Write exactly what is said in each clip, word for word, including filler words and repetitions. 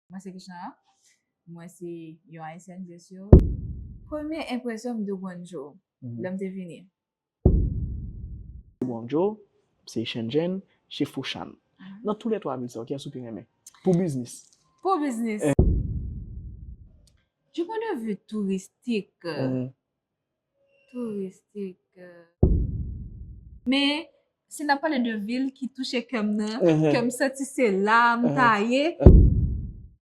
Mwen se Kishna. Mwen se yon Ayisyèn, byen si. Premye enpresyon m de Guangzhou, lè m te vini. Guangzhou, se Shenzhen, se Foshan. Nan tou lè twa vil sa yo, kiyès ou pi renmen? Pou biznis. Pou biznis. Du point de vue touristik, touristik. Men, si n ap pale de vil ki touche kè m nan, kè m santi se la m ta ye,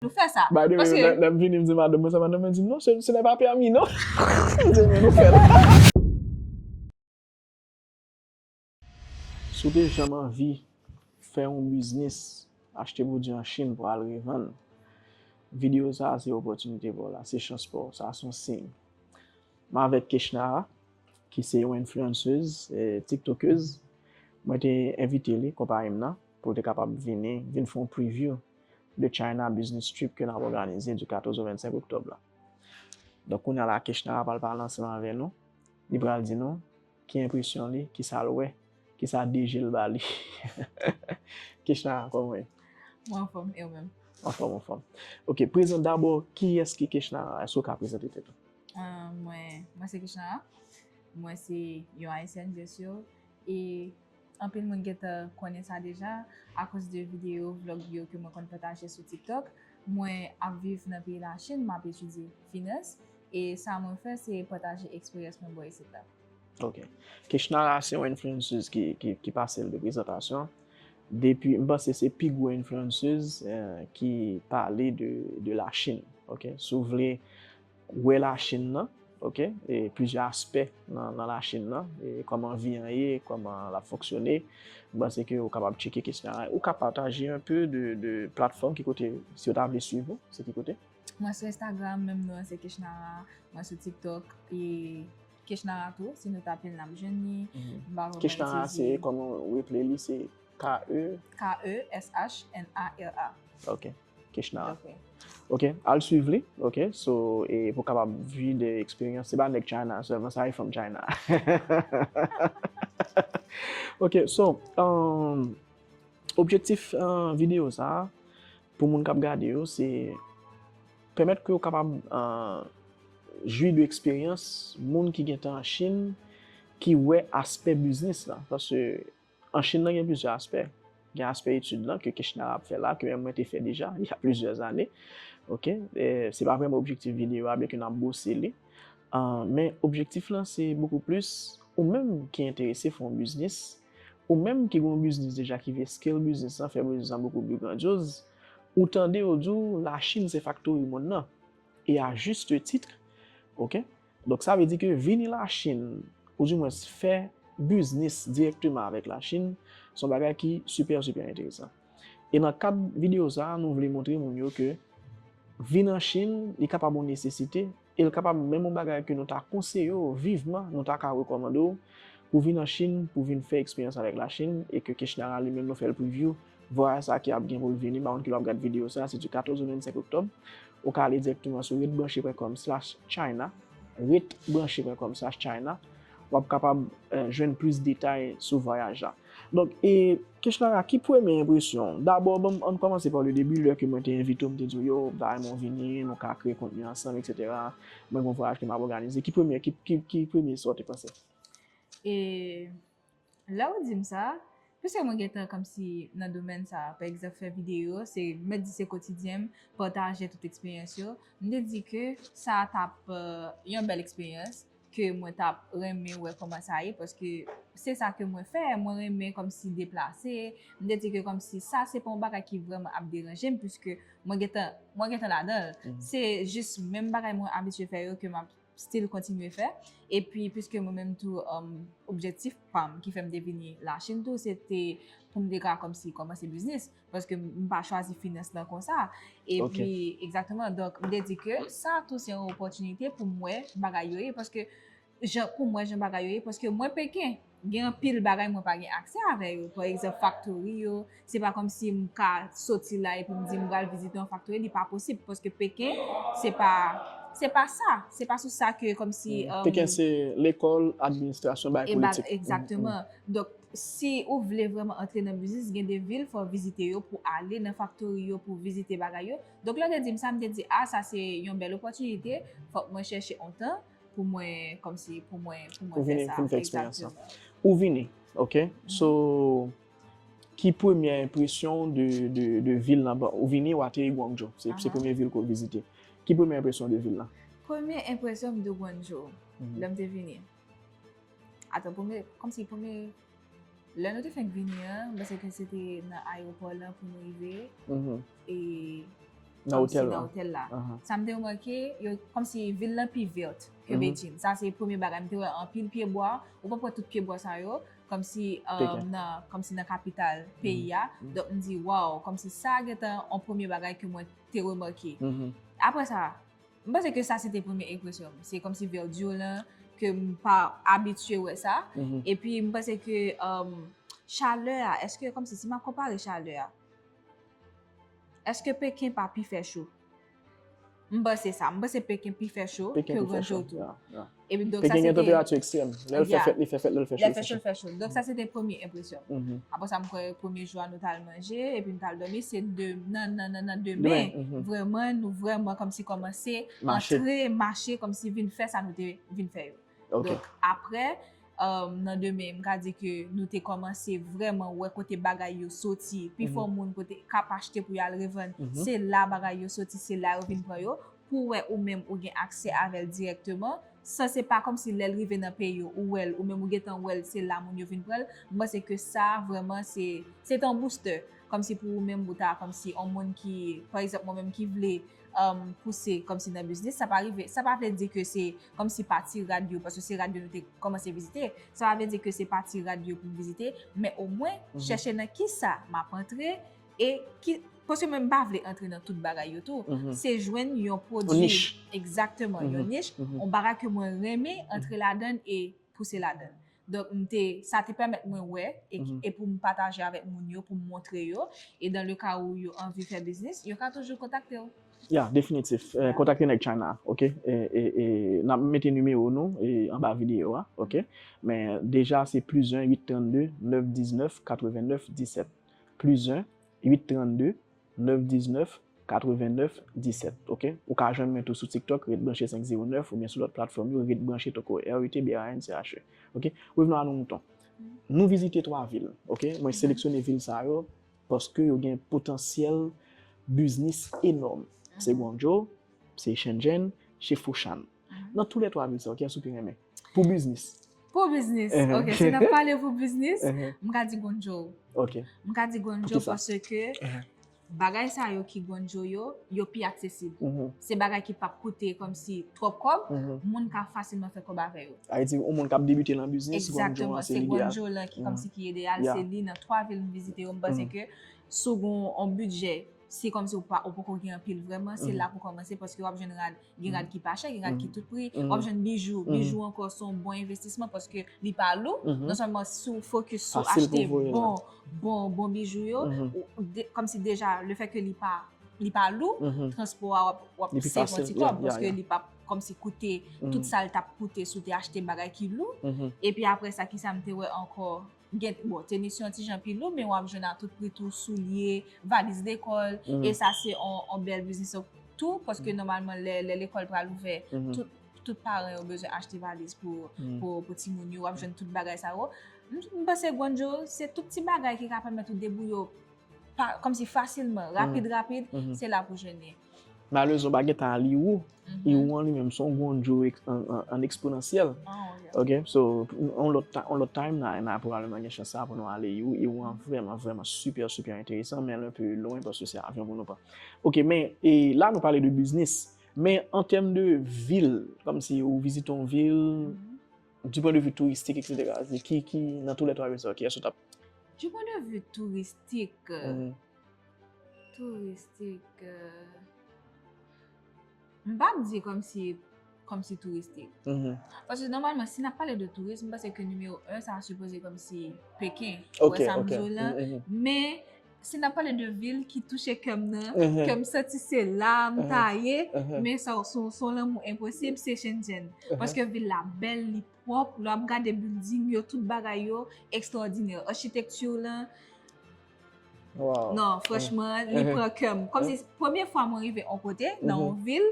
nou fè sa. By the way, lè m vini, m di madanm mwen sa, madanm mwen di m, non, ce n'est pas permis, non. M di, men nou fè l. Si w te janm anvi fè yon biznis, achte pwodui an Chin pou al revann, videyo sa a se opòtinite pa w la, se chans pa w, sa a se yon siy. M avèk Keshna, ki se yon influenceuse, eh, tiktokez. Mwen te envite li, konpayi m nan, pou l te kapab vini, vin fè yon preview de China Business Trip ke n ap òganize di katòz o vennsenk oktòb la. Donk, kounye a la, Keshna pral pale ansanm avè nou. Li pral di nou ki enpresyon li, ki sa l wè, ki sa deje l ba li. Keshna, kòman w ye? Mwen anfòm, e ou menm? Anfòm, anfòm. Ok, prezante dabò, kiyès ki Keshna? Èske w ka prezante tèt ou? Ah, mwen, mwen se Kishna. Mwen se yon Ayisyèn, byen si. E anpil moun gentan konnen sa deja akoz de videyo, vlog yo ke mwen konn pataje sou TikTok. Mwen ap viv nan peyi Lachin, m ap etidye finans. E sa mwen fè, se pataje eksperyans mwen bò isit la. Ok. Kishna se yon influenceuse ki, ki, ki pase l de prezantasyon. Depi, m panse se pi gwo influenceuse, eh, ki pale de, de Lachin. Ok. Si w vle wè Lachin nan, ok, e plizyè aspè nan, nan Lachin nan, e kòman vi an ye, kòman l ap fonksyone, m panse ke ou kapab tcheke Kishna. Ou ka pataje un peu de, de platfòm ki kote, si yo ta vle swiv ou, se ki kote? Mwen sou Instagram, menm non an se Keshnara. Mwen sou TikTok, e Keshnara tou, si nou tape l, n ap jwenn li. M pa vrèman itilize. Keshnara, se kòman ou reple li, se K E? K E S H N A R A. Ok. Keshnara. Ok, al swiv li, ok, so, e pou kapab viv de eksperyans, se pa nèg China sèlman, sa e fanm China. Ok, so, um, objektif, uh, videyo sa a, pou moun k ap gade yo, se pèmèt ke yo kapab, uh, jwi de eksperyans moun ki gentan an Chin, ki wè aspè biznis la. Paske an Chin nan gen plizyè aspè. Gen aspè etid lan ke Keshnara ap fè la, ke menm mwen te fè deja, il y a plusieurs années. Ok? E, se pa vrèman objektif videyo a, byenke n ap bwose li. Ah, men objektif lan, se bokou plis ou menm ki enterese fè yon biznis, ou menm ki gen yon biznis deja ki vle scale biznis lan, fè biznis lan bokou pli grandyoz, ou tande yo di w Lachin se faktori monn nan. E à juste titre, ok? Donk, sa vle di ke vini Lachin, oudimwens fè biznis dirèkteman avèk Lachin, se yon bagay ki sipè, sipè enteresan. E nan kad videyo sa a, nou vle montre moun yo ke vin an Chin, li kapab yon nesesite, e l kapab menm yon bagay ke nou ta konseye w vivman, nou ta ka rekòmande w pou vin an Chin, pou vin fè eksperyans avèk Lachin, e ke Keshnara li menm nou fè l preview vwayaj sa ki ap gen pou l vini, pa moun ki lè w ap gad videyo sa, se di katòz o vennsenk oktòb. Ou ka ale dirèkteman sou ret branche pwen kòm slash China, ret branche pwen kòm slash China, w ap kapab, eh, jwenn plis detay sou vwayaj la. Donk, e, Keshnara, ki premye enpresyon w? Dabò, ban m, ann kòmanse pa le début, lè ke mwen te envite w, m te di w, yo, m ta renmen w vini, nou ka kreye kontni ansanm, etsetera. Mwen gen yon vwayaj ke m ap òganize. Ki premye, ki, ki, ki premye sa w te panse? E lè w di m sa, piske mwen gentan kòmsi nan domèn sa, pa egzanp, fè videyo, se, mèt di se kotidyen m, pataje tout eksperyans yo, m te di ke sa t ap, euh, yon bèl eksperyans, ke mwen t ap renmen wè kòman sa ye, paske se sa ke mwen fè, mwen renmen kòmsi deplase, m te di ke kòmsi sa se pa yon bagay ki vrèman ap deranje m, piske mwen gentan, mwen gentan ladan l. Se jis menm bagay mwen abitye fè yo ke m ap still kontinye fè. Epi, piske mwen menm tou, um, objektif pa m ki fè m te vini Lachin tou, se te pou m te ka kòmsi kòmanse biznis. Paske m pa chwazi finans lan konsa. Epi, egzakteman, donk, m te di ke sa tou se yon opòtinite pou m wè bagay yo ye. Paske, jan, pou m wè jan bagay yo ye, paske mwen Peken, gen anpil bagay mwen pa gen aksè avè yo. Pa egzanp, faktori yo, se pa kòmsi m ka soti la epi m di m pral vizite yon faktori, li pa posib, paske Peken, se pa, se pa sa, se pa sou sa ke kòmsi, um, Peken se lekòl, administrasyon, bay politik. Egzakteman. Donk, Si ou vle vrèman antre nan biznis, gen de vil fò w vizite yo, pou ale nan faktori yo, pou vizite bagay yo. Donk, lè w te di m sa, m te di, a, sa se yon bèl opòtinite, fòk mwen chèche yon tan pou mwen, kòmsi, pou mwen, pou mwen fè sa. Pou vini, pou m fè eksperyans lan. Ou vini, ok? So, ki premye enpresyon de, de, de vil lan? Bon, ou vini, ou ateri Guangzhou. Se, se premye vil ke w vizite. Ki premye enpresyon de vil lan? Premye enpresyon m de Guangzhou, lè m te vini. Atan, premye, kòmsi premye, lè nou te fenk vini an, m panse ke se te nan ayewopò lan pou nou rive. E nan otèl la. Nan otèl la. Sa m te remake, yo, kòmsi vil lan pi vèt ke Beijing. Sa se premye bagay. M te wè anpil pyebwa. Ou p ap wè tout pyebwa sa yo, kòmsi, nan, kòmsi nan kapital peyi a. Donk, m di, waw, kòmsi sa gentan yon premye bagay ke mwen te remake. Apre sa, m panse ke sa se te premye enpresyon m. Se kòmsi vèdi lan, ke m pa abitye wè sa. Epi, m panse ke, um, chalè a, èske, kòmsi, si m ap konpare chalè a, èske Peken pa pi fè cho? M panse sa. M panse Peken pi fè cho ke Guangzhou tou. Epi, donk, sa se te... Peken gen tanperati ekstrèm. Lè l fè fèt, li fè fèt, lè l fè cho, li fè cho. Lè l fè cho, l fè cho. Donk, sa se te premye enpresyon m. Apre sa, m kwè premye jou a nou t al manje, epi n t al dòmi, se de, nan, nan, nan, nan demen, vrèman, nou vrèman kòmsi kòmanse antre, mache, kòmsi vin fè sa nou te vin fè yo. Donk, apre, nan demen, m ka di ke nou te kòmanse vrèman wè kote bagay yo soti. Pifò moun kote k ap achte pou y al revann, se la bagay yo soti, se la yo vin pran yo. Pou w wè ou menm ou gen aksè avè l dirèkteman, san se pa kòmsi lè l rive nan peyi w, ou wè l, ou menm ou gentan wè l, se la moun yo vin pran l. M panse ke sa vrèman se, se te yon booster. Kòmsi pou ou menm, ou ta kòmsi yon moun ki, pa egzanp, mwen menm ki vle, um, pouse kòmsi nan biznis, sa pa rive, sa pa vle di ke se kòmsi pati rad yo, paske se rad yo nou te kòmanse vizite. Sa pa vle di ke se pati rad yo pou m vizite, men omwen, chèche nan kisa m ap antre e ki, paske mwen m pa vle antre nan tout bagay yo tou. Se jwenn yon pwodui. Yon nich. Egzakteman, yon nich, yon bagay ke mwen renmen antre ladan l e pouse ladan l. Donk, m te, sa te pèmèt mwen wè e, e pou m pataje avèk moun yo, pou m montre yo. E dans le cas où yo anvi fè biznis, yo ka toujou kontakte w. Ya, definitif. Eh, kontakte nèg China, ok? E, e, e, n ap mete nimewo nou, e, anba videyo a, ok? Men deja, se plis en uit trannde, nèf diznèf, katrevennèf, disèt. Plis en, uit trannde, nèf diznèf, katrevennèf, disèt, ok? Ou ka jwenn mwen tou sou TikTok, Ret Branche senk zewo nèf, oubyen sou lòt platfòm yo, Ret Branche tou kout, R E T B R A N C H E, ok? Revenons à nos moutons. Nou vizite twa vil, ok? Mwen seleksyone vil sa yo paske yo gen potansyèl biznis enòm. Se Guangzhou, se Shenzhen, se Foshan. Nan tou lè twa vil sa yo, kiyès ou pi renmen? Pou biznis. Pou biznis. Ok, si n ap pale pou biznis, m ka di Guangzhou. Ok. M ka di Guangzhou paske bagay sa yo ki Guangzhou yo, yo pi aksesib. Se bagay ki p ap koute kòmsi twòp kòb, moun ka fasilman fè kòb avè yo. Sa vle di, yon moun k ap debite nan biznis, Guangzhou an se lideyal. Egzakteman, se Guangzhou lan ki kòmsi ki ideyal, se li nan twa vil m vizite yo, m panse ke si w gen yon bidjè, si kòmsi ou pa, ou poko gen anpil vrèman, se la pou kòmanse paske w ap jwenn rad, gen rad ki pa chè, gen rad ki tout pri, w ap jwenn bijou, bijou ankò se yon bon envestisman paske li pa lou, non sèlman si w fokis sou achte bon, bon, bon bijou yo, ou, ou de, kòmsi deja, le fè ke li pa, li pa lou, transpò a w ap, w ap save yon ti kòb paske li p ap kòmsi koute tout sa l t ap koute si w te achte bagay ki lou. Epi apre sa, kisa m te wè ankò? Gen, bon, tenis yo yon ti jan pi lou, men w ap jwenn a tout pri tou, soulye, valiz lekòl, e sa se on, on bèl biznis tou, paske nòmalman lè, lè lekòl pral ouvè, tout, tout paran yo bezwen achte valiz pou, pou, pou timoun yo, w ap jwenn tout bagay sa yo. M, m panse Guangzhou, se tout ti bagay ki ka pèmèt ou debouye w pa, kòmsi fasilman, rapid, rapid, se la pou jwenn li. Malerezman, pa gen tan ale Yiwu. Yiwu an li menm, se yon Guangzhou an, an, an eksponansyèl. Ok, so, yon lòt ta-, yon lòt time, n a, n a pwobableman gen chans sa pou nou ale Yiwu. Yiwu an vrèman, vrèman sipè, sipè enteresan, men l enpe lwen paske se avyon pou nou pran. Ok, men, e la nou pale de biznis. Men an tèm de vil, kòmsi ou vizite yon vil, du point de vue touristik, et cetera, se ki, ki, nan tou lè twa vil sa yo, kiyès ou t ap? Du point de vue touristik, touristik, euh, m p ap di kòmsi, kòmsi touristik. Paske nòmalman, si n ap pale de touris, m panse ke nimewo en, sa sipoze kòmsi Peken. Ou wè sa m di w lan? Men, si n ap pale de vil ki touche kè m nan, ke m santi se la m ta ye, men sa, se yon, se yon lanmou enposib, se Shenzhen. Paske vil la bèl, li pwòp, lè w ap gade building yo, tout bagay yo ekstraòdinè. Achitekti lan, Wow. non, franchman, li pran kè m. Kòmsi premye fwa mwen rive yon kote, nan yon vil,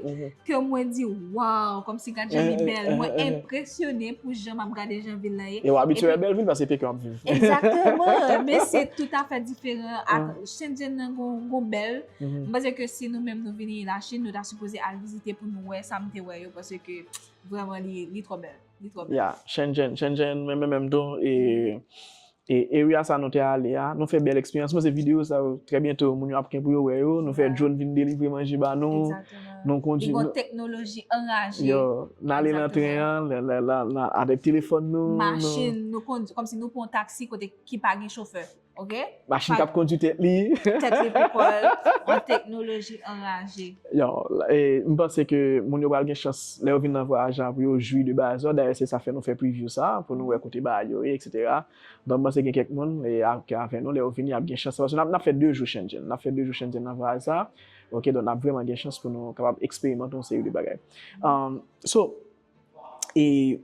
ke mwen di, waw, kòmsi gad jan li bèl. Mwen enpresyone pou jan m ap gade jan vil lan ye. E w abitye wè bèl vil paske Peken w ap viv. Egzakteman, men se toutafè diferan ak Shenzhen nan gon, gon bèl. M panse ke si nou menm nou vini Lachin, nou ta sipoze al vizite pou nou wè sa m te wè yo, paske vrèman li, li twò bèl. Li twò bèl. Ya, Shenzhen, Shenzhen, men men menm tou, e, e area sa nou te ale a, nou fè bèl eksperyans. Mwen se videyo sa yo, trè byento, moun yo ap gen pou yo wè yo. Nou fè drone vin delivre manje ba nou. Egzakteman. Nou kondwi. Li gon teknoloji anraje. Yo, n ale nan tren an, la, la, la, la, avèk telefòn nou. Machin, nou kondwi, kòmsi nou pran yon taksi kote ki pa gen chofè. Ok? Machin k ap kondwi tèt li. Tèt li pou kò l, yon teknoloji anraje. Yo, e, m panse ke moun yo pral gen chans, lè yo vin nan vwayaj la, pou yo jwi de bagay sa yo. Dayè, se sa fè nou fè preview sa, pou nou wè kote bagay yo ye, etsetera. Donk, m panse gen kèk moun e, a, ki avè nou, lè yo vini, y ap gen chans. Paske n ap, n ap fè de jou Shenzhen. N ap fè de jou Shenzhen nan vwayaj sa. Ok, donk, n ap vrèman gen chans pou nou kapab eksperimante yon seri de bagay. Um, so, e,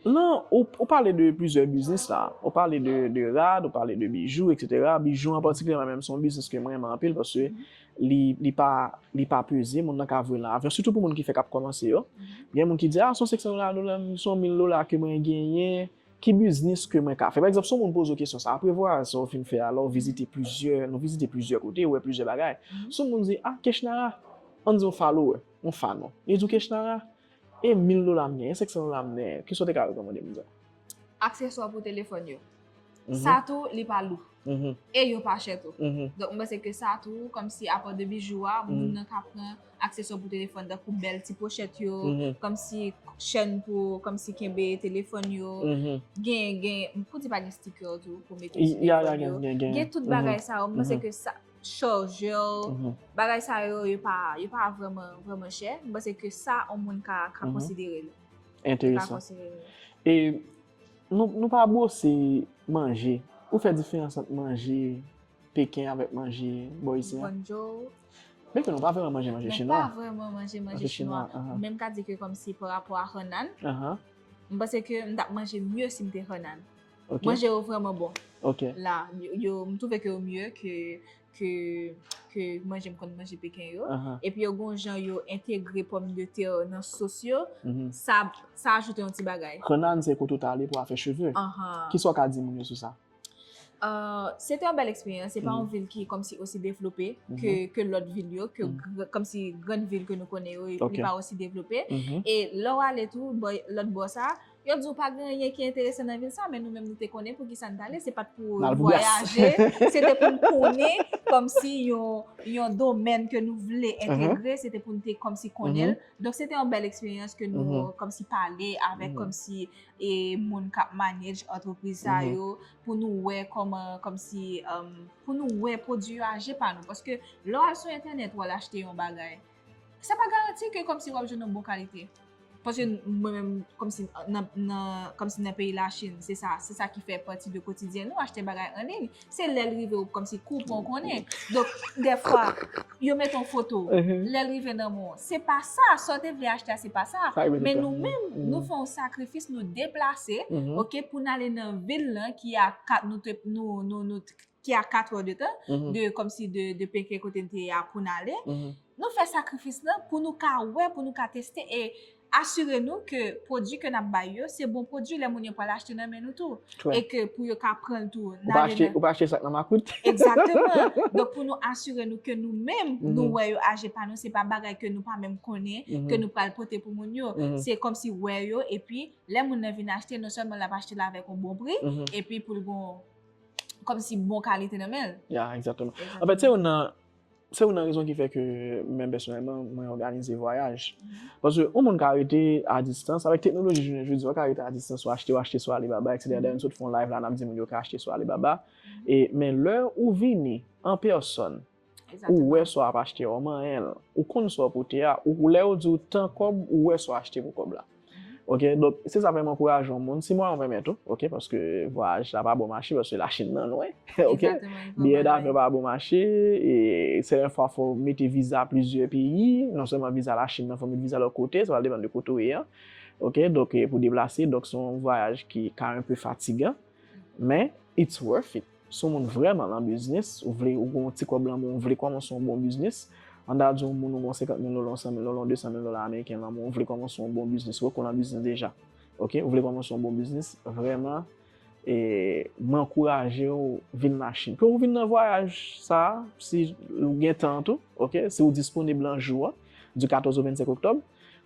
lan, ou, ou pale de plizyè biznis la. Ou pale de, de rad, ou pale de bijou, etsetera. Bijou an patikilyèman menm, se yon biznis ke mwen renmen anpil paske li, li pa, li pa peze, moun nan ka voye l nan avyon. Sitou pou moun ki fèk ap kòmanse yo. Gen moun ki di, a, se yon senk san dola, dola, se yon mil dola ke mwen genyen. Ki biznis ke mwen ka fè? Pa egzanp, si yon moun poze w kesyon sa, apre vwayaj sa w fin fè a, lè w vizite plizyè, nou vizite plizyè kote, ou wè plizyè bagay. Si yon moun di, a, Keshnara, ann di yon follower, yon fan ou. Li di w, Keshnara, e mil dola m genyen, e senk san dola m genyen, kisa w te ka rekòmande moun sa? Akseswa pou telefòn yo. Sa tou, li pa lou. E yo pa chè tou. Donk, m panse ke sa tou, kòmsi apati de bijou a, moun nan ka pran akseswa pou telefòn, tankou bèl ti pochèt yo, kòmsi chèn pou, kòmsi kenbe telefòn yo. Gen, gen, pou di pa gen sticker tou, pou mete sou telefòn yo. Gen tout bagay sa yo, m panse ke sa, chajè, bagay sa yo, yo pa, yo pa vrèman, vrèman chè. M panse ke sa, yon moun ka, ka konsidere li. Li ka konsidere li. E nou, nou pa bwose manje. Ou fè diferans ant manje Peken avèk manje bò isi a? Guangzhou. Byenke nou pa vrèman manje manje chinwa. Nou pa vrèman manje manje chinwa. Men m ka di ke kòmsi pa rapò a Henan, m panse ke m t ap manje mye si m te Henan. Manje yo vrèman bon. La, yo, m twouve ke yo mye ke, ke, ke manje m konn manje Peken yo. Epi yo gon jan yo entegre pòmdetè nan sos yo. Sa, sa ajoute yon ti bagay. Henan se kote w t ale pou afè cheve. Kisa w ka di moun yo sou sa? Euh, se te yon bèl eksperyans. Se pa yon vil ki kòmsi osi devlope ke, ke lòt vil yo, ke gr- kòmsi grann vil ke nou konnen yo, li pa osi devlope. E lè w ale tou, bò, lòt bò sa, yo di w pa gen anyen ki enteresan nan vil sa, men nou menm nou te konnen poukisa n t ale, se pa t pou vwayaje, se te pou n konnen kòmsi yon, yon domèn ke nou vle entegre, se te pou n te kòmsi konnen l. Donk se te yon bèl eksperyans ke nou kòmsi pale avèk kòmsi e moun k ap manage antrepriz sa yo, pou nou wè kòman, kòmsi, um, pou nou wè pwodui yo aje pa nou. Paske lè w al sou entènèt, w al achte yon bagay, sa pa garanti ke kòmsi w ap jwenn yon bon kalite. Paske mwen menm, kòmsi nan, nan, kòmsi nan peyi Lachin, se sa, se sa ki fè pati de kotidyen nou, achte bagay an liy. Se lè l rive w kòmsi kou pran w konnen. Donk, dèfwa, yo mete yon foto. Lè l rive nan men w, se pa sa. Sa w te vle achte a, se pa sa. Men nou menm, nou fè yon sakrifis, nou deplase, ok, pou n ale nan vil lan ki a kat, nou te, nou, nou, nou, ki a kat è de tan, de, kòmsi de, de Peken kote n te ye a pou n ale. Nou fè sakrifis lan pou nou ka wè, pou nou ka teste. E asire nou ke pwodui ke n ap bay yo, se bon pwodui lè moun yo pral achte nan men nou tou. E ke pou yo ka pran l tou. Ou pa achte, ou pa achte sa k nan makout. Egzakteman. Donk, pou nou asire nou ke nou menm, nou wè yo aje pa nou, se pa bagay ke nou pa menm konnen, ke nou pral pote pou moun yo. Se kòmsi wè yo, epi lè moun nan vin achte, non sèlman l ap achte l avèk yon bon pri, epi pou l gon kòmsi bon kalite nan men l. Ya, egzakteman. Anfèt, se youn nan se youn nan rezon ki fè ke mwen pèsonèlman, mwen òganize vwayaj. Paske yon moun ka rete a distans, avèk teknoloji jounen jodi a, ou ka rete a distans, ou achte, ou achte sou Alibaba, etsetera. Dayè, nou sot fè yon live la, n ap di moun yo ka achte sou Alibaba. E, men lè ou vini an pèsòn, ou wè sa w ap achte a, ou manyen l, ou konn sa w pote a, ou lè yo di w tan kòb, ou wè sa w achte pou kòb la. Ok, donk, se sa fè m ankouraje yon moun, si mwen, mwen mèt ou, ok, paske vwayaj la pa bon mache, paske Lachin nan lwen, ok, biyè davyon pa bon mache, e sèten fwa fò w mete viza plizyè peyi, non sèlman viza Lachin nan, fò w mete viza lòt kote, sa va depann de kote w ye a. Ok, donk, e, pou deplase, donk, se yon vwayaj ki ka un peu fatigan, men it's worth it. Si yon moun vrèman lan biznis, ou vle, ou gen yon ti kòb lan men, ou vle kòmanse yon bon biznis, ann ta di yon moun ou gen yon senkant mil dola, yon san mil dola, yon de san mil dola ameriken lan men, ou vle kòmanse yon bon biznis, ou kwè lan biznis deja. Ok, ou vle kòmanse yon bon biznis, vrèman, e, mwen ankouraje w vin Lachin. Ke w vin nan vwayaj sa a, si ou gen tan an tou, ok, si w disponib lan jou an, di katòz o vennsenk oktòb,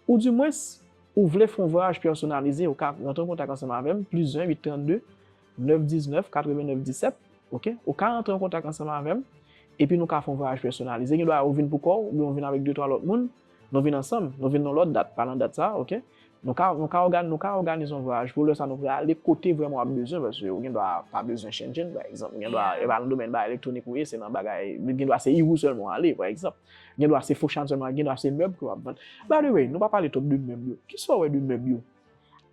ou dimwens, ou vle fè yon vwayaj pèsonalize, ou ka rantre an kontak ansanm avè m, plis un uit trannde nèf diznèf katrevennnèf disèt, ok? Ou ka rantre an kontak ansanm avè m, epi nou ka fè yon vwayaj pèsonalize. Gen dwa ou vin pou kò w, oubyen ou vin avèk de twa lòt moun, nou vin ansanm, nou vin nan lòt dat, pa nan dat sa a, ok? Nou ka, nou ka ògàn-, nou ka òganize yon vwayaj pou lè sa nou prale kote vrèman w ap bezwen, paske ou gen dwa pa bezwen Shenzhen, pa egzanp, ou gen dwa, e pa nan domèn bagay elektwonik ou ye, se nan bagay, gen dwa se Iwo sèlman w ale, pa egzanp. Gen dwa se Foshan sèlman, gen dwa se mèb ke w ap vann. By the way, nou pa pale twòp de mèb yo. Kisa w wè de mèb yo?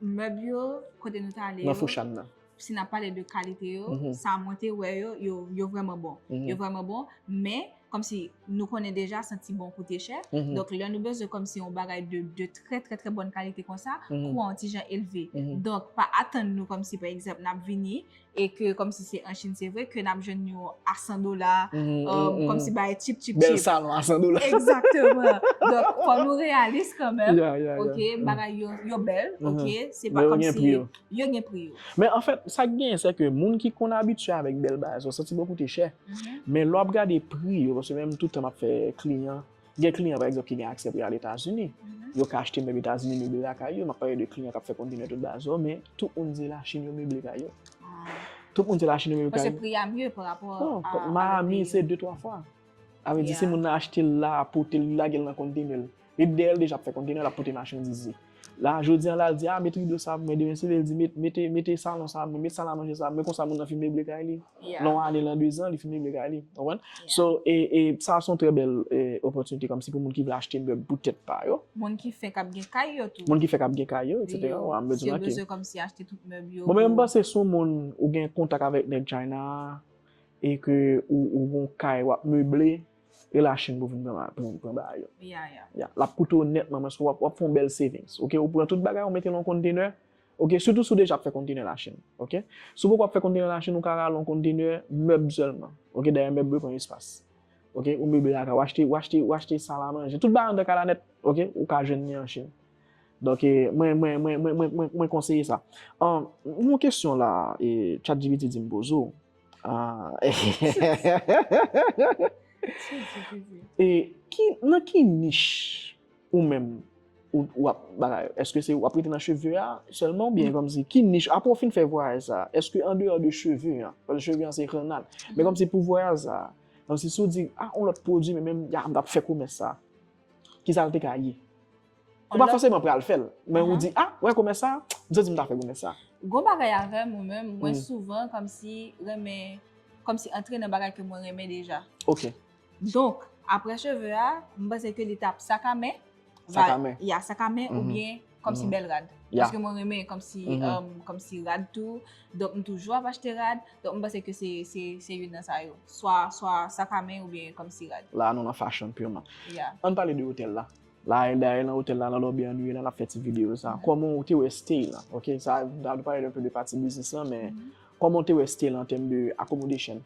Mèb yo, kote nou t ale yo, nan Foshan nan, si n ap pale de kalite yo, sa mwen te wè yo, yo, yo vrèman bon. Yo vrèman bon, men kòmsi nou konnen deja santi bon koute chè. Donk, lè nou bezwen kòmsi yon bagay de, de trè, trè, trè bòn kalite konsa, kou an yon ti jan elve. Donk, pa atann nou kòmsi, pa egzanp, n ap vini e ke kòmsi se an Chin, se vre ke n ap jwenn yo a san dola, um, kòmsi bagay cheap, cheap, bèl cheap. Salon a san dola. Egzakteman. Donk, fò nou reyalis kanmenm. Ok, bagay yo, yo bèl, ok, se pa kòmsi yo gen pri yo. Men anfèt, sa k genyen, se ke moun ki konn abitye avèk bèl bagay, sa w santi bon koute chè. Men lè w ap gade pri yo, paske menm tout tan m ap fè kliyan, gen kliyan, pa egzanp, ki gen aksè pou y al Etazini. Yo ka achte mèb Etazini, meble lakay yo. M ap pale de kliyan k ap fè kontenè tout bagay sa yo, men tout moun di Lachin yo meble kay yo. Tout moun di Lachin yo meble kay yo. Paske pri a mye pa rapò a, a lòt peyi yo. Non, Miami, se de twa fwa. Sa vle di, si moun nan achte l la, pote l, lage l nan kontenè l. Li dèyè l deja ap fè kontenè, l ap pote machandiz li. La, jodi an la, l di, a, met rido sa pou mwen, demen si l vle, l di, met, mete, mete salon sa pou mwen, met sal a manje sa pou mwen, konsa moun nan fin meble kay li. Nan yon ane, lan de zan, li fin meble kay li. Ou konprann? So, e, e, sa se yon trè bèl, e, opòtinite kòmsi pou moun ki vle achte mèb pou tèt pa yo. Moun ki fenk ap gen kay yo tou. Moun ki fenk ap gen kay yo, etsetera. Wi, m bezwen, si yo bezwen kòmsi achte tout mèb yo. Bon, men m panse si yon moun ou gen kontak avèk nèg China a, e ke ou, ou gon kay w ap meble, e Lachin pou vin pran, pran, pran bagay yo. Ya, ya. Ya, l ap koute w nètman, paske w ap, w ap fè yon bèl savings. Ok, ou pran tout bagay, ou mete l nan yon kontenè. Ok, sitou si w deja ap fè kontenè Lachin. Ok? Si w poko ap fè kontenè Lachin, ou ka rale yon kontenè mèb sèlman. Ok, dayè mèb yo pran espas. Ok, ou meble lakay, ou achte, ou achte, ou achte sal a manje. Tout bagay anndan kay la nèt, ok, ou ka jwenn li an Chin. Donk, e, mwen, mwen, mwen konseye sa. An, yon kesyon la, e, ChatGPT di m poze w. Ah. E ki, nan ki nich ou menm ou, w ap bagay? Èske se w ap rete nan cheve a sèlman oubyen kòmsi ki nich, apre w fin fè vwayaj sa, èske andeyò de cheve a, paske cheve a se kònal, men kòmsi pou vwayaj sa, kòmsi si w di, a, yon lòt pwodui, men menm, ya, m t ap fè komès sa. Kisa l te ka ye? Ou pa fòseman pral fè l, men ou di, a, wè komès sa, m santi m ta fè komès sa. Gon bagay avè m, ou menm, mwen souvan kòmsi renmen, kòmsi antre nan bagay ke mwen renmen deja. Ok. Donk, apre cheve a, m panse ke li t ap sak a men. Sak a men. Ya, sak a men oubyen kòmsi bèl rad. Ya. Paske mwen renmen kòmsi, um, kòmsi rad tou. Donk, m toujou ap achte rad. Donk, m panse ke se, se, se youn nan sa yo. Swa, swa sak a men oubyen kòmsi rad. La, nou nan fashion purman. Ya. Ann pale de otèl la. La, dayè nan otèl la, nan lobby an nou ye la, n ap fè ti videyo sa. Kòman w te wè stay lan? Ok, sa, n ap pale un peu de pati biznis lan, men kòman w te wè stay lan an tèm de accommodation?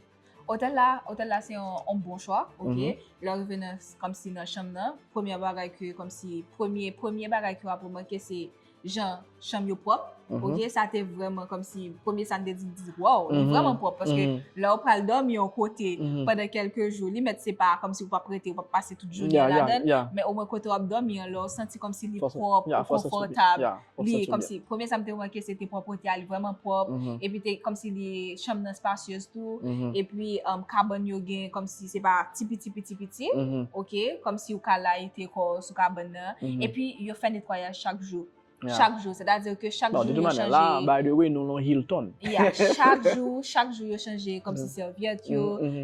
Otèl la, otèl la se yon, yon bon chwa, ok. Lè w rive nan, kòmsi nan chanm nan, premye bagay ke, kòmsi, premye, premye bagay ke w ap remake se jan chanm yo pwòp, ok. Sa te vrèman kòmsi, premye sa m te di, di, waw, li vrèman pwòp, paske lè w pral dòmi yon kote pandan kèlke jou, li mèt se pa kòmsi w p ap rete, w p ap pase tout jounen an ladan l, men omwen kote w ap dòmi an, lè w santi kòmsi li pwòp, ou konfòtab, li kòmsi, premye sa m te remake se te pwòpte a, li vrèman pwòp, epi te kòmsi li, chanm nan spasyez tou, epi, um, kabann yo gen kòmsi se pa ti piti, piti, piti, ok, kòmsi ou ka layite kò w sou kabann nan, epi yo fè netwayaj chak jou. Chak jou, sètadi ke chak jou yo chanje. By the way, nou nan Hilton. Ya, chak jou, chak jou yo chanje kòmsi sèvyèt yo,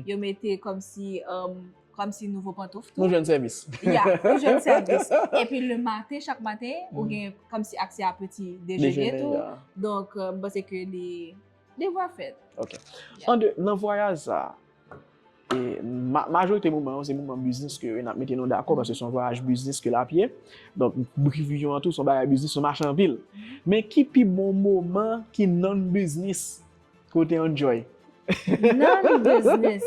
yo mete kòmsi, um, kòmsi nouvo pantouf tou. Nou jwenn sèvis. Ya, nou jwenn sèvis. Epi le maten, chak maten, ou gen kòmsi aksè a peti dejene tou. Donk, euh, m panse ke li, li devwa fèt. Ok. An de, nan vwayaj sa, E ma-, majorite moman yo, se moman biznis ke n ap mete nou dakò, paske se yon vwayaj biznis ke l ap ye. Donk, Reunion an tou, se yon bagay biznis, se yon mache anpil. Men ki pi bon moman ki non-biznis ke w te enjoy? Non-biznis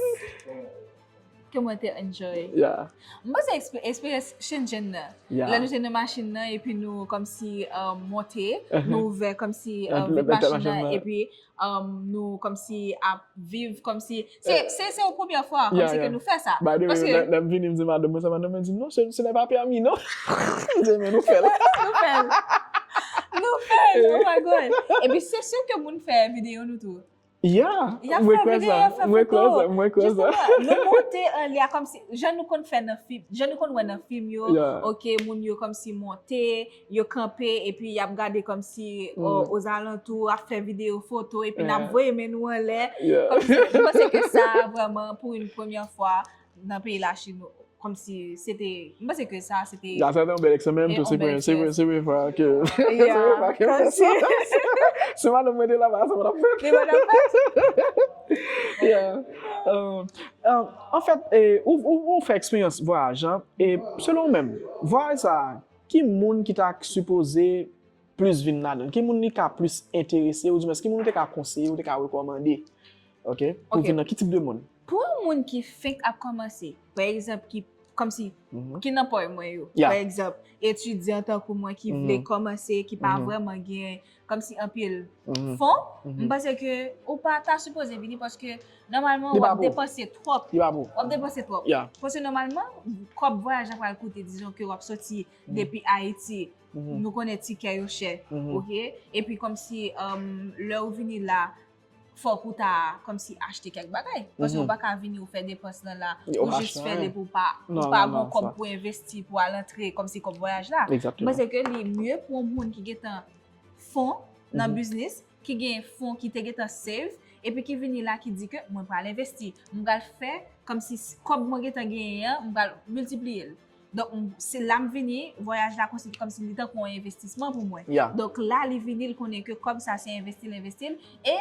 ke mwen te enjoy. Yeah. M panse ekspe-, eksperyans Shenzhen nan. Yeah. Lè nou te nan machin nan, epi nou kòmsi, um, monte, nou ouvè kòmsi, um, vit machin nan, epi, um, nou kòmsi ap viv, kòmsi, se, se, se yon premyè fwa, kòmsi ke nou fè sa. By the way, lè, lè m vini, m di madanm mwen sa, madanm mwen di, "Non, ce, ce n'est pas permis, non." M di, "Men nou fè l." Nou fè l. Nou fè l, oh my God. Epi se sir ke moun fè videyo nou tou. Yeah, y ap fè videyo, y ap fè foto. Mwen kwè sa, mwen kwè sa. Jisteman, nou monte anlè a kòmsi, jan nou konn fè nan fim, jan nou konn wè nan fim yo, yeah, ok, moun yo kòmsi monte, yo kanpe, epi y ap gade kòmsi, o, ozalantou, ap fè videyo, foto, epi n ap voye men nou anlè. Yeah. Kòmsi, mwen panse ke sa, vrèman, pou yon premyè fwa, nan peyi Lachin, kòmsi se te, m panse ke sa, se te... Sa, sa te yon bèl eksperyans menm tou, se premye, se premye, se premye fwa ke, se premye fwa ke m fè sa. Si madanm mwen te la, pa sa m t ap fè. Li pa t ap fè. Yeah. Um, um, anfèt, e, ou, ou, ou fè eksperyans vwayaj, an, e selon ou menm, vwayaj sa, ki moun ki ta sipoze plis vin ladan l? Ki moun li ka plis enterese, oudimwens, ki moun ou te ka konseye, ou te ka rekòmande? Ok? Pou vin nan ki tip de moun? Pou yon moun ki fenk ap kòmanse, pa egzanp, ki, kòmsi, ki nan pòy mwen yo, pa egzanp, etidyan tankou mwen ki vle kòmanse, ki pa vrèman gen, kòmsi, anpil fon, m panse ke ou pa ta sipoze vini paske nòmalman w ap depanse twòp. Li pa pou. W ap depanse twòp. Yeah. Paske nòmalman, kòb vwayaj la pral koute, dizon ke w ap soti depi Ayiti, nou konnen tikè yo chè, ok? Epi kòmsi, um, lè w vini la, fòk ou ta kòmsi achte kèk bagay. Paske ou pa ka vini ou fè depans lan la, ou jis fè li pou pa, ou pa gon kòb pou envesti, pou al antre, kòmsi kòb vwayaj la. Egzakteman. M panse ke li mye pou yon moun ki gentan fon nan biznis, ki gen fon ki te gentan save, epi ki vini la ki di ke mwen pral envesti. Mwen pral fè kòmsi s-, kòb mwen gentan genyen an, mwen pral miltipliye l. Donk, m-, se la m vini, vwayaj la konsi-, kòmsi li tankou yon envestisman pou mwen. Yeah. Donk, la li vini, li konnen ke kòb sa se envesti l, envesti l, e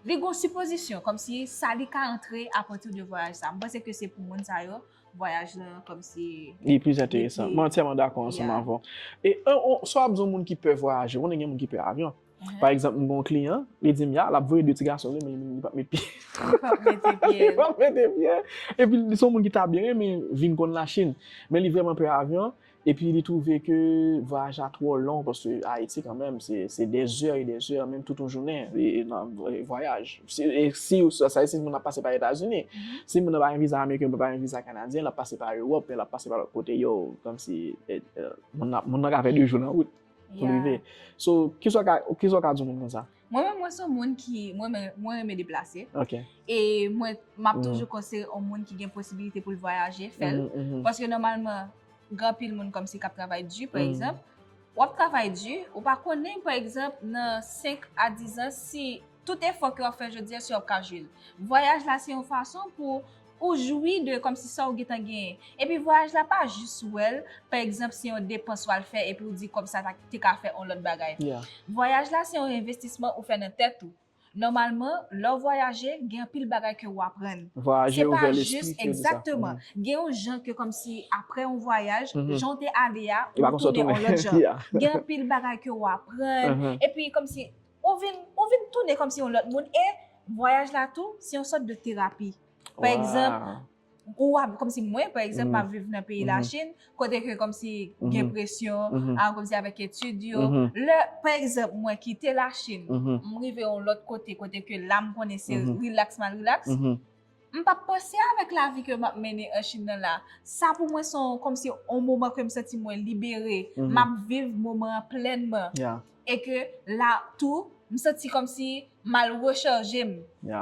li gon sipozisyon, kòmsi sa li ka antre apati de vwayaj sa. M panse ke se pou moun sa yo, vwayaj lan, kòmsi... Li plis enteresan. Mwen antyèman dakò ansanm avè w. E, e, e, sa w ap di yon moun ki pè vwayaje, ou konnen gen moun ki pè avyon. Pa egzanp, m gen yon kliyan, li di m, ya, l ap voye de ti gason vre, men li, li p ap met pye. Li p ap mete pye. Li p ap mete pye. Epi, li se yon moun ki ta byen renmen vin konn Lachin. Men li vrèman pè avyon. Epi, li twouve ke vwayaj la twò long, paske Ayiti, kanmenm, se, se dèzè e dèzè, menm tout yon jounen, e, e nan, e, vwayaj. Si, e si, sa, sa, si moun ap pase pa Etazini. Si moun nan pa gen viza ameriken, pa gen viza kanadyen, l ap pase pa Ewòp, l ap pase pa lòt kote, yo, kòmsi, e, e, moun nan, moun nan ka fè de jou nan wout pou l rive. So, kisa w ka, kisa w ka di yon moun konsa? Mwen menm, mwen se yon moun ki, mwen renmen, mwen renmen deplase. Ok. E mwen, m ap toujou konseye yon moun ki gen posibilite pou l vwayaje, fè l. Paske nòmalman, gen anpil moun kòmsi k ap travay di, pa egzanp. W ap travay di, ou pa konnen, pa egzanp, nan senk a diz an, si tout efò ke w ap fè jodi a, si w ap ka jwi l. Vwayaj la, se yon fason pou ou jwi de kòmsi sa w gentan genyen. Epi vwayaj la pa jis wè l, pa egzanp, se yon depans w al fè epi w di kòb sa ta, te ka fè yon lòt bagay. Yeah. Vwayaj la se yon envestisman ou fè nan tèt ou. Nòmalman, lè w vwayaje, gen anpil bagay ke w aprann. Vwayaje ouvè lespri, se pa jis, egzakteman. Gen yon jan ke kòmsi apre yon vwayaj, jan w te ale a, ou tounen yon lòt jan. Yeah. Gen anpil bagay ke w aprann. Epi kòmsi ou vin, ou vin tounen kòmsi yon lòt moun. E vwayaj la tou, se yon sòt de terapi. Pa egzanp, ou ap, kòmsi mwen, pa egzanp, m ap viv nan peyi Lachin, kote ke kòmsi gen presyon, a, kòmsi avèk etid yo. Lè, pa egzanp, mwen kite Lachin, m rive yon lòt kote, kote ke la m konnen se rilaks m al rilaks, m p ap panse avèk lavi ke m ap mennen an Chin nan la. Sa pou mwen se yon, kòmsi yon moman ke m santi mwen libere, m ap viv moman an plènman. E ke la tou, m santi kòmsi m al rechaje m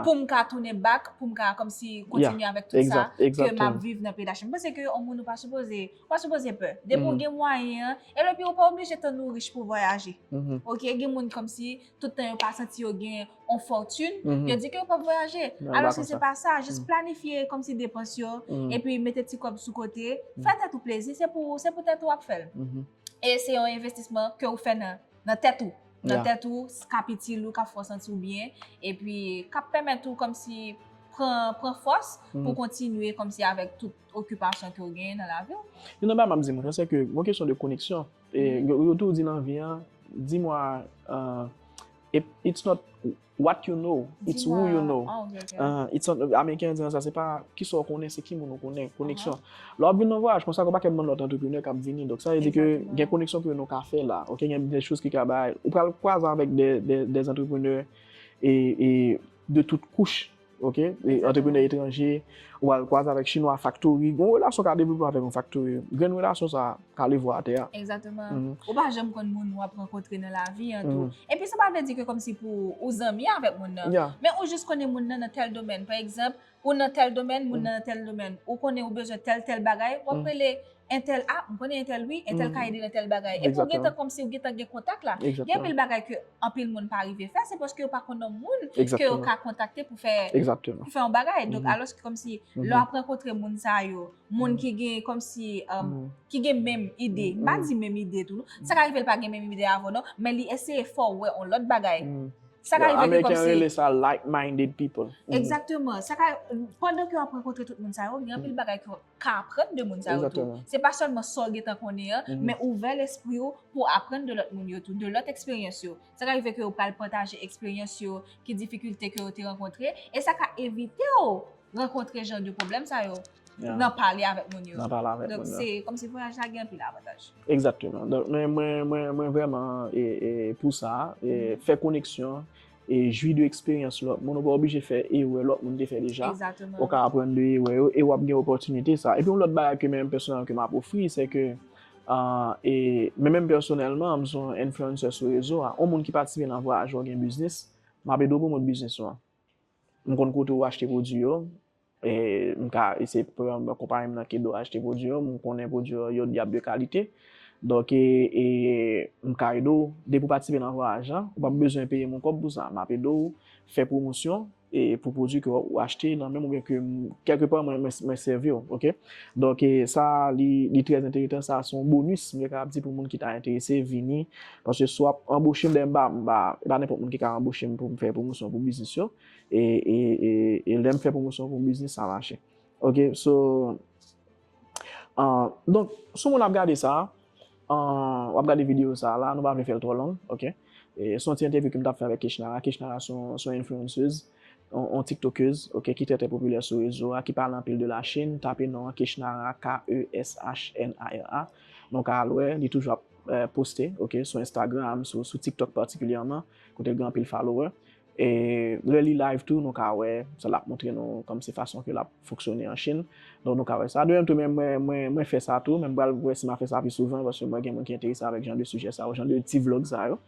pou m ka tounen back, pou m ka kòmsi kontinye avèk tout sa ke m ap viv nan peyi Lachin. M panse ke yon moun ou pa sipoze, ou pa sipoze pè. Depi w gen mwayen an, e epi ou pa oblije tann ou rich pou w vwayaje. Ok, gen moun kòmsi tout tan yo pa santi yo gen yon fòtin, yo di ke yo p ap vwayaje. Alòske se pa sa, jis planifye kòmsi depans yo, epi mete ti kòb sou kote, fè tèt ou plezi, se pou, se pou tèt ou w ap fè l. E se yon envestisman ke ou fè nan, nan tèt ou. Nan tèt ou, k ap itil ou, k ap fè w santi w byen, epi k ap pèmèt ou kòmsi pran, pran fòs pou kontinye kòmsi avèk tout okipasyon ke w genyen nan lavi w. Youn nan bagay m ap di moun yo, se ke gon kesyon de koneksyon. E, yo, yo toujou di nan vi an, dis-moi, uh, it, it's not what you know, it's who you know. Ah, ok, ok. Uh, it's not, Ameriken an di sa, se pa kisa w konnen, se ki moun ou konnen, koneksyon. Lè w ap vin nan vwayaj konsa, ou pa ka demann lòt antreprenè k ap vini. Donk, sa vle di ke gen koneksyon ke nou ka fè la. Ok, gen de choz ki ka bay. Ou pral kwaze avèk de, de, de antreprenè e, e de tout kouch. Ok? E antreprenè etranje, ou al kwaze avèk chinwa, faktori. Gon relasyon ka devlope avèk yon faktori. Grenn relasyon sa ka leve w atè a. Egzakteman. Ou pa janm konn moun w ap rankontre nan lavi an tou. Epi sa pa vle di ke kòmsi pou ou zanmi avèk moun nan. Men ou jis konnen moun nan nan tèl domèn. Pa egzanp, ou nan tèl domèn, moun nan nan tèl domèn. Ou konnen ou bezwen tèl, tèl bagay, w ap rele entèl, ah, m konnen entèl wi, entèl ka ede nan tèl bagay. Epi ou gentan kòmsi ou gentan gen kontak la. Gen anpil bagay ke anpil moun pa rive fè, se paske yo pa konn yon moun ke yo ka kontakte pou fè, pou fè yon bagay. Donk, alòske kòmsi lè w ap rankontre moun sa yo, moun ki gen kòmsi, um, ki gen menm ide, m pa di menm ide tou, non. Sa ka rive l pa gen menm ide avè w, non, men li eseye fè w wè yon lòt bagay. Sa ka rive ke kòmsi Ameriken rele sa like-minded people. Egzakteman. Sa ka, pandan ke w ap rankontre tout moun sa yo, gen anpil bagay ke w ka aprann de moun sa yo tou. Se pa sèlman sa w gentan konnen an, men ouvè lespri w pou w aprann de lòt moun yo tou, de lòt eksperyans yo. Sa ka rive ke yo pral pataje eksperyans yo, ki difikilte ke yo te rankontre, e sa ka evite w rankontre jan de pwoblèm sa yo nan pale avèk moun yo. Nan pale avèk moun yo. Donk, se kòmsi vwayaj la gen anpil avantaj. Egzakteman. Donk, mwen, mwen, mwen, mwen vrèman, e, e, pou sa, e, fè koneksyon, e jwi de eksperyans lòt moun. Ou pa oblije fè erè lòt moun te fè deja. Ou ka aprann de erè yo e w ap gen opòtinite sa. Epi yon lòt bagay ke mwen menm pèsonèlman ke m ap ofri, se ke, ah, e mwen menm pèsonèlman, m se yon influencer sou rezo a. Yon moun ki patisipe nan vwayaj ou gen biznis, m ap ede w pwomot biznis ou an. M konn kote ou achte pwodui yo, e m ka, e se premye konpayi m nan ki ede w achte pwodui yo, m konnen pwodui yo, yo, y ap de kalite. Donk, e, e m ka ede w, depi w patisipe nan vwayaj la, ou p ap bezwen peye m yon kòb pou sa. M ap ede w fè pwomosyon, e pou pwodui ke w achte nan men m oubyen ke m, kèlkepa mwen, mwen, mwen sèvi w, ok? Donk, e sa, li, li trè enteresan, sa se yon bonis, m te kapab di pou moun ki ta enterese, vini, paske si w ap anboche m, dayè m pa, m pa, e pa nenpòt moun ki ka anboche m pou m fè pwomosyon pou biznis yo. E, e, e, e lè m fè pwomosyon pou biznis, sa mache. Ok, so, ah, donk, si w ap gade sa, ah, w ap gade videyo sa la, nou pa vle fè l twò long, ok? E, se yon ti entèvyou ke m t ap fè avèk Keshnara. Keshnara se yon, se yon influenceuse, yon, yon TikTokeuse, ok, ki trè, trè popilè sou rezo a, ki pale anpil de Lachin. Tape non an Keshnara, K E S H N A R A. Nou ka al wè, li toujou ap, eh, poste, ok, sou Instagram, sou, sou TikTok patikilyèman, kote l gen anpil follower. E lè li live tou, nou ka wè, sa l ap montre nou kòmsi fason ke l ap fonksyone an Chin. Donk, nou ka wè sa. De menm tou, men mwen, mwen, mwen fè sa tou, men m pral wè si m a fè sa pi souvan, paske mwen gen moun ki enterese avèk jan de sijè sa yo, jan de ti vlog sa yo.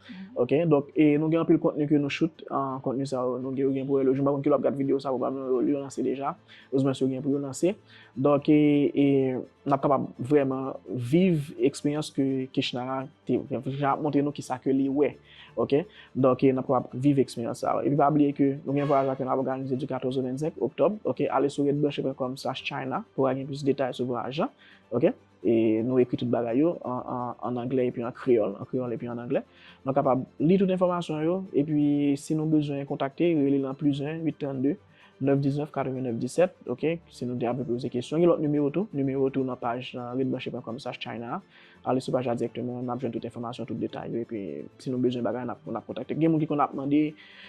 Ok, donk, e nou gen anpil kontni ke nou shoot, ah, kontni sa yo, nou gen, yo gen pou wè l, jou m pa konn kilè w ap gad videyo sa, pwobableman yo, yo lanse deja. Ouzwen si yo gen pou yo lanse. Donk, e, e, n ap kapab vrèman viv eksperyans ke Keshnara te, jan ap montre nou kisa ke li wè. Ok? Donk, e, n ap kapab viv eksperyans sa yo. Epi pa bliye ke nou gen vwayaj la ke n ap òganize du quatorze au vingt-cinq octobre. Ok? Ale sou redbranche point com slash china pou w gen plis detay sou vwayaj la. Ok? E nou ekri tout bagay yo an, an, an anglè epi an kreyòl, an kreyòl epi an anglè. Nou kapab li tout enfòmasyon yo, epi si nou bezwen kontakte, rele nan plis un, huit trente-deux, neuf dix-neuf, quatre-vingt-neuf dix-sept, ok? Si nou te ap poze kesyon, gen lòt nimewo tou, nimewo tou nan paj, nan redbranche point com slash china. Ale sou paj la dirèkteman, n ap jwenn tout enfòmasyon, tout detay yo, epi si nou bezwen bagay, n ap, n ap kontakte. Gen moun ki konn ap mande,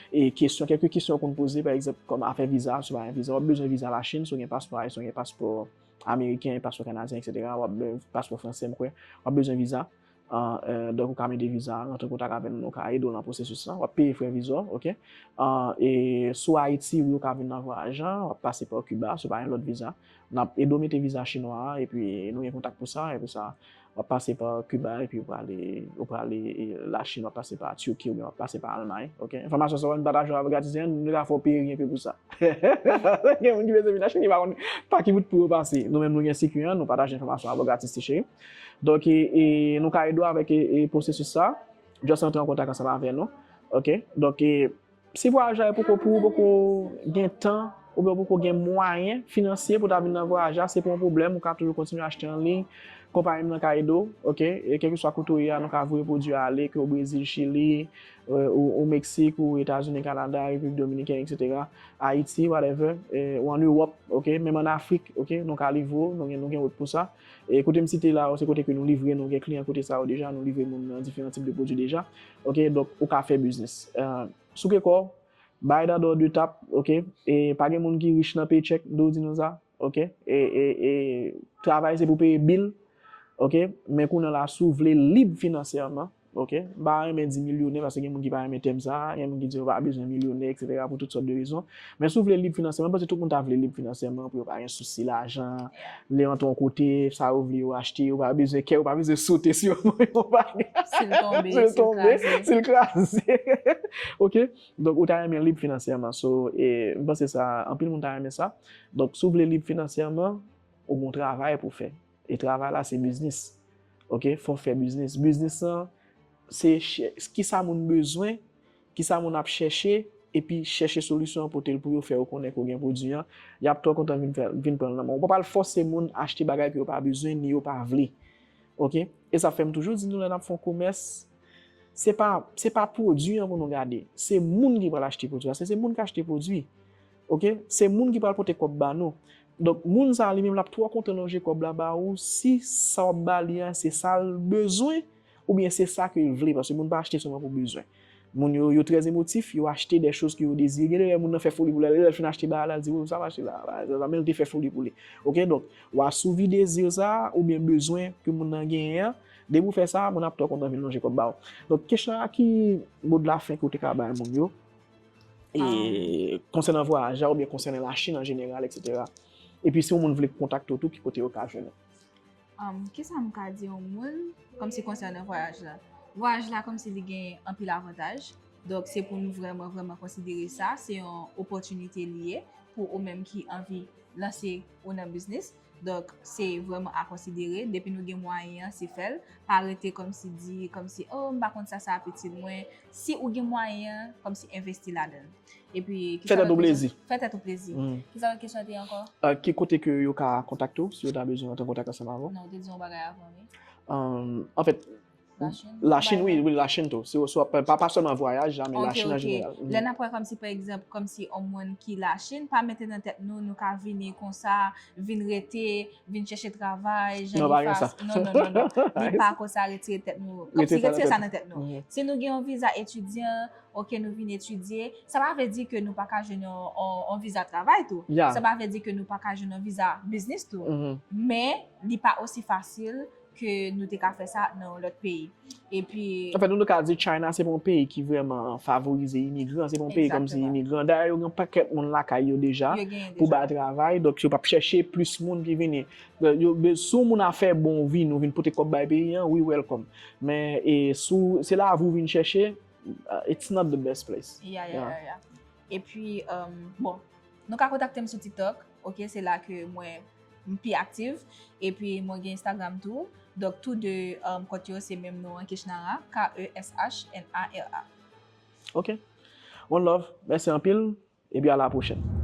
e, kesyon, kèlke kesyon yo konn poze, pa egzanp, kòm afè viza, si w pa gen viza, w ap bezwen viza Lachin, si w gen paspò ayisyen, si w gen paspò ameriken, paspò kanadyen, etsetera, w ap be-, paspò fransè, m kwè, w ap bezwen viza. Ah, eh, donk, ou ka mete viza, rantre kontak avè nou, nou ka ede w nan pwosesis lan, w ap peye frè viza w, ok? Ah, e sou Ayiti, wi, ou ka vin nan vwayaj la, w ap pase pa Kiba, si w pa gen lòt viza. N ap ede w mete viza chinwa a, epi nou gen kontak pou sa, epi sa, w ap pase pa Kiba, epi ou prale, ou prale, e, Lachin, w ap pase pa Tiki, oubyen w ap pase pa Almay, ok? Enfòmasyon sa yo, nou pataje yo avèw gratis, nou ka fè w peye ryen pe pou sa. Gen moun ki bezwen vin Lachin, ki pa konn pa ki bout pou yo pase. Nou menm, nou gen sikui an, nou pataje enfòmasyon avèw gratis, ti cheri. Donk, e, e, nou ka ede w avèk, e, e, pwosesis sa. Just antre an kontak ansanm avè nou. Ok? Donk, e, si vwayaj la e poko pou ou, poko gen tan, oubyen ou poko gen mwayen finansye pou ta vin nan vwayaj la, se pa yon pwoblèm, ou ka toujou kontinye achte an liy, Konpayi m nan ka ede w, ok? E kèlkeswa kote w ye a, nou ka voye pwodui a ale, ke w Brezil, Chili, euh, ou, ou Meksik, ou Etazini, Kanada, Repiblik Dominikèn, et cetera, Ayiti, whatever, eh, ou ann Ewòp, ok? Menm ann Afrik, ok? Nou ka livre w, nou gen, nou gen wout pou sa. E kote m site la yo, se kote ke nou livre, nou gen kliyan kote sa yo deja, nou livre moun nan diferan tip de pwodui deja, ok? Donk, ou ka fè biznis. Eh, souke kò w, bay dadò de tap, ok? E pa gen moun ki rich nan paycheck, m tou di nou sa, ok? E, e, e travay se pou peye bil, ok? Men kounye a la, si w vle lib finansyèman, ok? M pa renmen di milyonè, paske gen moun ki pa renmen tèm sa, gen moun ki di yo pa bezwen milyonè, et cetera, pou tout sòt de rezon. Men si w vle lib finansyèman, m panse tout moun ta vle lib finansyèman, pou yo pa gen sousi lajan, lè yo antre yon kote, sa yo vle yo achte, yo pa bezwen kè, yo pa bezwen sote si yo, yo pa Si l tonbe, si l tonbe, kraze. Si l kraze. Ok? Donk, ou ta renmen lib finansyèman. So, e, m panse sa, anpil moun ta renmen sa. Donk, si w vle lib finansyèman, ou gon travay pou fè. E travay la, se biznis. Ok? Fò w fè biznis. Biznis lan, se chè- kisa moun bezwen, kisa moun ap chèche, epi chèche solisyon an pote l pou yo, fè yo konnen ke w gen pwodui an. Y ap twò kontan vin fè, vin pran l nan men w. Ou pa pral fòse moun achte bagay ke yo pa bezwen, ni yo pa vle. Ok? E sa fè m toujou di nou lè n ap fè yon komès, se pa, se pa pwodui an pou nou gade. Se moun ki pral achte pwodui an. Se, se moun ki achte pwodui. Ok? Se moun ki pral pote kòb ba nou. Donk, moun sa a li menm l ap twò kontan lonje kòb la ba ou si sa w ap ba li a se sa l bezwen oubyen se sa ke l vle. Paske moun pa achte sèlman pou bezwen. Moun yo, yo trè emotif, yo achte de choz ke yo dezire. Gen de lè moun nan fè foli pou li, lè l fin achte bagay la, l di, "Wi, sa m achte la, sa, sa, men l te fè foli pou li." Ok, donk, w a asouvi dezi sa a, oubyen bezwen ke moun nan genyen an. Depi w fè sa, moun ap twò kontan vin lonje kòb ba w. Donk, kesyon a ki mo de la fen ke w te ka bay moun yo? E konsènan vwayaj la, oubyen konsènan Lachin an jeneral, et cetera. Epi si yon moun vle kontakte w tou, ki kote yo ka jwenn ou? Um, kisa m ka di yon moun kòmsi konsènan vwayaj la? Vwayaj la kòmsi li gen anpil avantaj. Donk, se pou nou vrèman, vrèman konsidere sa. Se yon opòtinite li ye pou ou menm ki anvi lanse ou nan biznis. Donk, se vrèman a konsidere. Depi nou gen mwayen an, se fè l. Pa rete kòmsi di, kòmsi, "Oh, m pa konn sa, sa ap itil mwen." Si ou gen mwayen an, kòmsi envesti ladan l. Epi, Fè tèt ou plezi. Fè tèt ou plezi. Kisa lòt kesyon te ye ankò? Euh, ki kote ke yo ka kontakte w si yo ta bezwen rantre an kontak ansanm avè w? Non, ou te di yon bagay avan, wi. Euh, anfèt, Lachin, wi, wi, Lachin tou. Si w, si w ap, pa, pa sèlman vwayaj la, men Lachin an jeneral. Lè n ap wè kòmsi, pa egzanp, kòmsi yon moun ki Lachin, pa mete nan tèt nou, nou ka vini konsa, vin rete, vin chèche travay, jan li fas. Non, non, non, non. Li pa konsa, retire tèt nou. Kòmsi retire sa nan tèt nou. Si nou gen yon viza etidyan, ok, nou vin etidye, sa pa vle di ke nou pa ka jwenn yon, yon, yon viza travay tou. Sa pa vle di ke nou pa ka jwenn yon viza biznis tou. Men, li pa osi fasil ke nou te ka fè sa nan yon lòt peyi. Epi Anfèt, nou, nou ka di China se pa yon peyi ki vrèman favorize imigran, se pa yon peyi kòmsi imigran. Dayè, yo gen pakèt moun lakay yo deja pou bay travay, donk yo p ap chèche plis moun ki vini. Yo, si yon moun afè bon vini, ou vin pote kòb bay peyi an, we welcome. Men, e, si w, se lavi w vin chèche, uh, it's not the best place. Yeah, yeah, yeah, yeah. Epi, um, bon, nou ka kontakte m sou TikTok, ok, se la ke mwen, m pi aktif. Epi mwen gen Instagram tou. Donk, tou de, um, kont yo, se menm non an, Keshnara, K E S H N A R A. Ok. One love. Mèsi anpil. Epi a la pwochèn.